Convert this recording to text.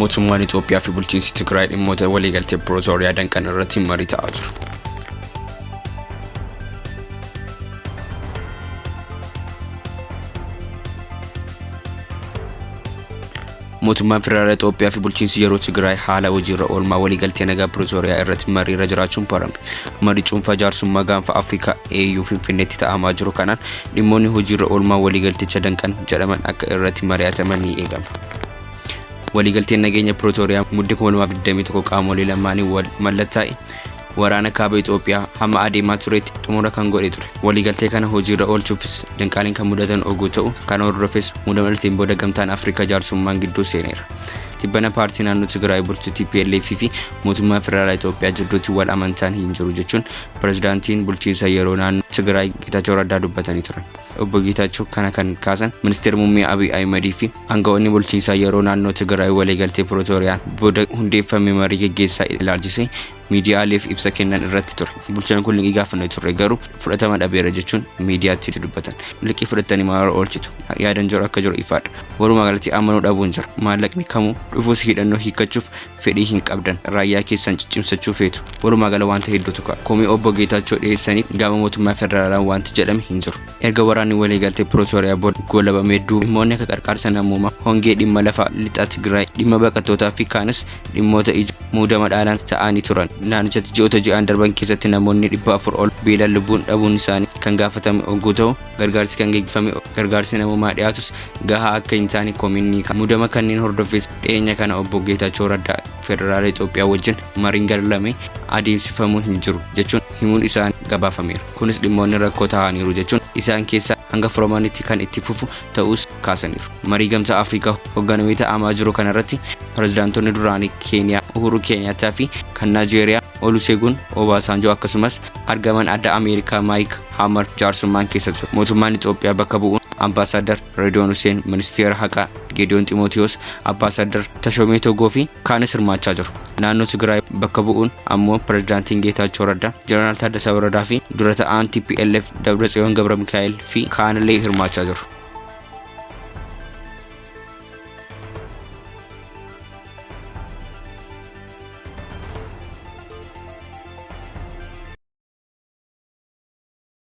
Mootummaan Itoophiyaa fi bulchiinsi Tigraay dhimmoota waliigaltee Pirootooriyaa danqan irratti marii ta'aa jiru. Mootummaan Federaalaa Itoophiyaa fi bulchiinsi yeroo Tigraay haala hojiirra oolmaa waliigaltee nagaa Pirootooriyaa irratti mariirra jiraachuun barame. Marii cuunfaa jaarsummaa gaanfa Afrikaa AU Finfinneetti ta'amaa jiru kanaan dhimmoonni hojiirra oolmaa waliigalticha danqan jedhaman akka irratti mari'ataman ni eegama. Waliigalteen nageenya Pirootooriyaa mudde 2021 qaamolee lamaanii wal mallattaa'e waraana kaaba Itoophiyaa hamma adeemaa turetti xumura kan godhe ture. Waliigaltee kana hojiirra oolchuufis danqaaleen kan mudatan oguu ta'u kana hordofes muudama dhalateen booda gamtaan Afrikaa jaarsummaan gidduu seeneera. Tibbana paartii naannoo Tigraay bulchu TPLF fi mootummaa federaalaa Itoophiyaa jidduutti wal amantaan hin jiru jechuun pirezidaantiin bulchiinsa yeroo naannoo Tigraay Geetaachoo Raddaa dubbatanii turan. Obbo Geetaachoo kana kan kaasan ministeera muummee Abiy Ahimedii fi aangawoonni bulchiinsaa yeroo naannoo Tigraay waliigaltee Pirootoriyaan booda hundeeffame marii geggeessaa ilaalchisee miidiyaaleef ibsa kennan irratti ture. Bulchaan kun liqii gaafannee turre garuu fudhatama dhabeera jechuun miidiyaatti dubbatan. Liqii fudhattanii maal oolchitu? Yaadan jiru akka jiru ifaadha. Walumaa galatti amanuu dhabuun jira. Maallaqni kamuu dhufuus hidhannoo hiikkachuuf fedhii hin qabdan. Raayyaa keessan ciccimsachuu feetu. Walumaa gala wanta hedduutu ka'a. Komii obbo Geetaachoo dhiyeessaniif gama mootummaa federaalaan wanti jedhame hin jiru. Erga waraanni waliigaltee Pirootooriyaa booda goolabamee dhimmoonni akka qarqaarsa namoomaa, hongee dhimma lafa lixa Tigraay, dhimma baqattootaa fi kaanis dhimmoota ijoo muudama dhaalaan ta'anii turan. Naannichatti ji'oota ji'aan darban keessatti namoonni 400 ol beelaan lubbuun dhabuun isaanii kan gaafatame oguu ta'u gargaarsi kan geggeeffame gargaarsi namoomaa dhiyaatus gahaa akka hin taane komiin ni ka'a. Muudama kanneen hordofees dhiyeenya kana obbo Geetaachoo Raddaa federaala Itoophiyaa wajjin mariin garlamee adeemsifamuu hin jiru jechuun himuun isaan gabaafameera. Kunis dhimmoonni rakkoo ta'aniiru jechuun isaan keessaa hanga furamanitti kan itti fufu ta'us kaasaniiru. Marii gamtaa Afrikaa hoogganamee ta'amaa jiru kanarratti pirezidaantonni duraanii Keeniyaa Uhuru Keeniyaattaa fi kan Naajeeriyaa Olusegun Obasanjo akkasumas argaman adda Ameerikaa Maayik Hammer jaarsummaan keessa ture. Mootummaan Itoophiyaa bakka bu'uun Ambaasaadar Redoon Hussein, Ministeera Haqaa Geediyoon Ximootiyoos, Ambaasaadar Tashomee Togoo fi kaanis hirmaachaa jiru. Naannoo Tigraay bakka bu'uun ammoo pirezidaantiin Geetaachoo Raddaa, Jeneraal Taaddasaa Warradaa fi dura ta'aan TPLF Dabratsiyoon Gabra Mikaa'el fi kaanillee hirmaachaa jiru.